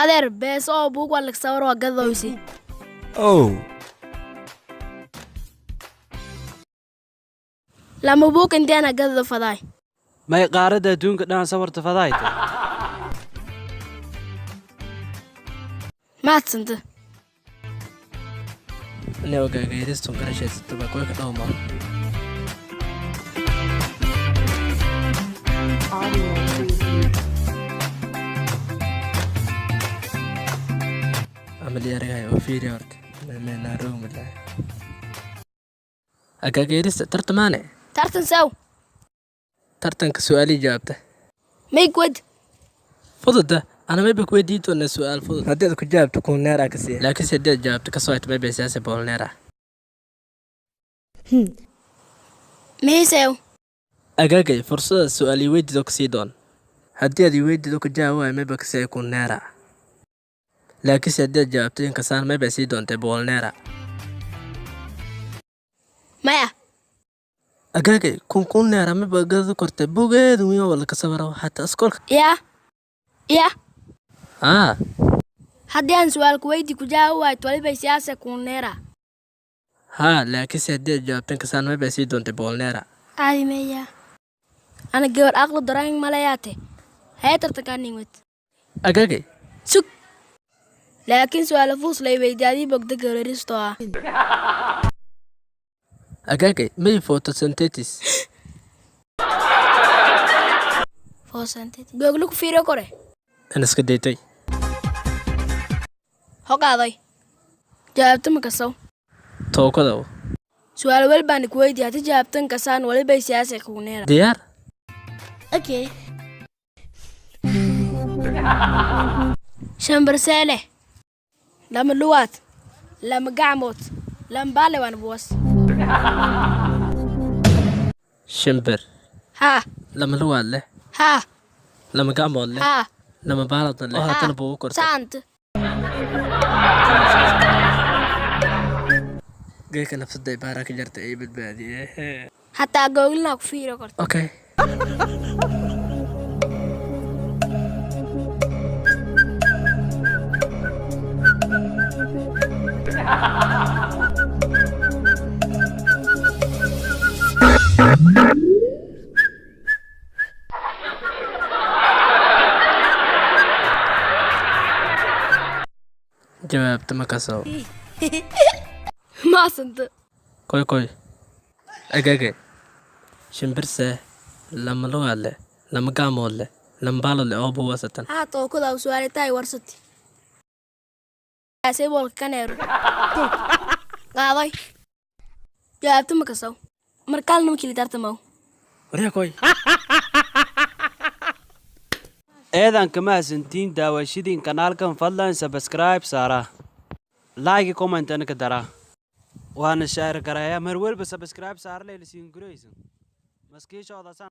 Adeer beeso oo buug waa lagsawir waa gadowsi. Oh. Lama buug inteena gaddo fadaay. May qaaradda adduunka dhan sawirta fadaayta. Maadsanta. Aniga ogaagayristun garashaysataba koy ka dhowma. Audio preview. Amal yaragahay oo fiiri horta. Meenaarowmalahay. Agaagayrista tartamaane. Tartan saw. Tartanka su'aalii jawaabta. May gwad. Fududa, ana mayba ku weydiin doonaa su'aal fudud. Haddii aad ku jawaabto kun neer ka siiya. Laakiinse haddii aad jawaabto ka soo hayto mayba siyaasi boqol neer ah. Mihisew. Agaagay fursada su'aal ii weydiido ka sii doon. Haddii aad ii weydiido ku jawaab waayo mayba ka siiya kun neer ah. Laakiinse haddii aad jawaabto in kasaan mayba sii doontay boqol neer ah. Maya. Agaagay kun neer ah mayba gadu kortay bugeedu wiin wala ka sawiro xataa iskoolka. Yaa. Yaa. Ah, Haddii aan su'aal ku weydii ku jawaab waayo waliba siyaasa kuneera. haa, laakiinse haddii aad jawaabto in kasaan mayba sii doontay boqol neer ah. Caadi meeya. Ana gabar aqli dareen malayaate. Hee tartankaan ningwed. Agaagay Sug. Laakiin su'aal fuus lay weydiiyay bogda gabaristoo ah. Agaagay may photosynthesis. Foosantid. Googlu ku fiiro kore. In iska daytay. Hogaaday. Jawaabta ma kasow. Tookada. Su'aal walbaan ku weydiiyay haddii jawaabtan kasaan waliba siyaasa kuneera. Diyaar? Okay. Shambarseele. Lama luwaad. Lama gacmood. Lama baale waan buwas. Shimbir. Haa. Lama lugaad leh. Haa. Lama gacmood leh. Haa. Lama baaladna leh. Oo haddana buu u kortay. Saant. Geedka nafsada ay baaraa ka jartay ay badbaadiyee. Hataa googlina ku fiiro korto. Okay. Jawaabta ma kasow. Maasanta. Koy koy. Agaagay. Shimbirse lama lugaad leh, lama gacmood leh, lama baalad leh oo buwasatan. Haa tookada u su'aal tahay warsati. Asay bolka kaneero. Qaaday. Jawaabta ma kasow. Markaalna ma kili tartamaw. Waryaa koy. Eedan kama hasantiin daawashadiin kanaalkan. Fadlan subscribe saara, like, comment ka dara, waana share garaya. Mar walba subscribe saara leelisiin guraysan maskiishooda.